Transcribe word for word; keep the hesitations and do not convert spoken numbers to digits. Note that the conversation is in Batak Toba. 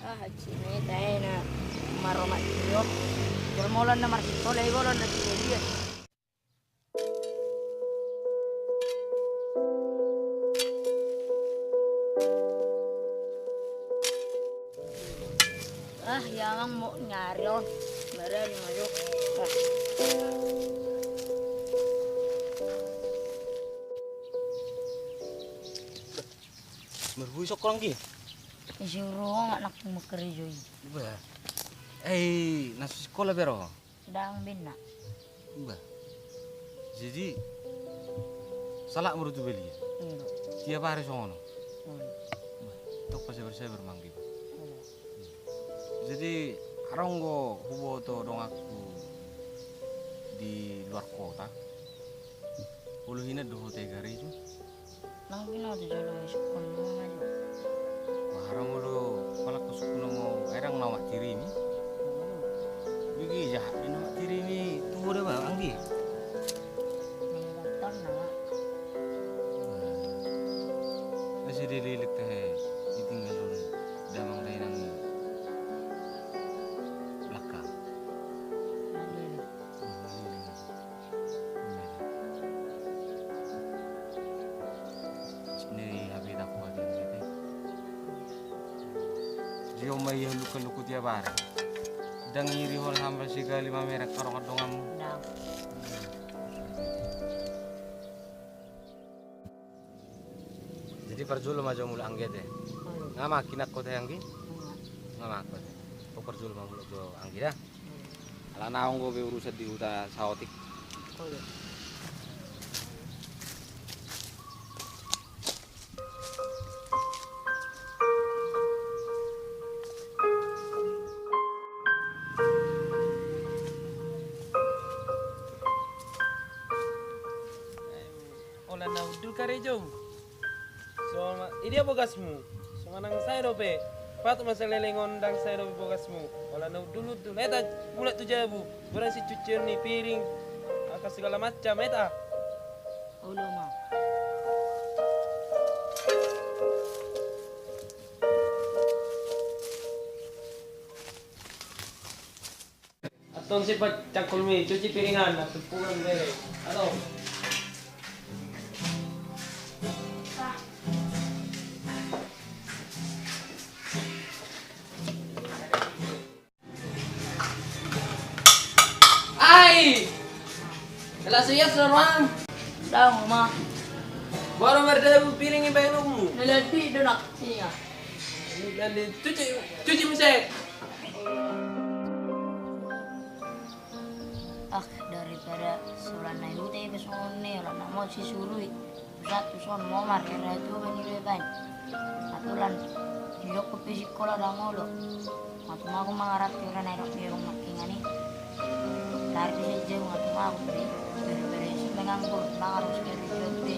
Ah, sini tae na maromak trio. Jolma holan na marsikola, i holan na trio dia. Ah, ya mang mo nyari on. Barani ma jo. Ah. Marbui sokko, Anggi. Isi uru anak mengkerejoi. Bah. Eh, na so sikola bero. Ndang benna. Bah. Jadi, salah muru tu beli. Iya. Tiap hari songono. Iya. Bah. Tok pasebar-sebar manggi. Iya. Jadi, adong do huboto donganku di luar kota. Olo hinan do ho tu gareja. Nang binoto jolo sukun mama jo. Wah, adong olo palak ko sukun mama, adong nama tirimi. Bigi jahat di nama tirimi tu ho da ba, Anggi. Nang botol nama. Wah. Asa dililek te he, ditinggal on damang dainang ni. Belakang. Nang lilek. Hmm, nang lilek. Sini hape tak kuat yang gitu. Jio ma ia luka-luku tiap hari. Ndang iri hol hambal sigali mamerek karong donganmu. Ndang. Jadi parjolo ma jo mulak Anggi ate. Nga ma kinak kota Anggi? Nga ma kota. Parjolo ma mulak jo Anggi da. Alana adong be urusan di huta saotik. Holan na hundul karejom. So ma, idia bogasmu? So manang sae dope. Patut ma saleleng on ndang sae dope bogasmu. Holan na hundul-hundul. Eta, mulak tu jabu. Godang sicucion ni piring. Angka segala macam, eta. Olo ma. Antong sipat cangkolmi, cuci piringan, na tumpungan bere. Ato. Ai! Kala so ias do roham? Ndang, Oma. Boha do mardabu piring i baenonmu? Na landi do nak singa. Landi, cuci, cuci muse. Ah, daripada solan na i huta i pe songon i, holan na mau sisurui. Pusat tu son mo marhera tu bani be baen. Aturan didok pe sikola ndang olo. Matu mago mangarap tu hera na idok di rumah kingan i. Lari di sejeng matu mago pe. Bere-bere si menganggur mangarus keri jote.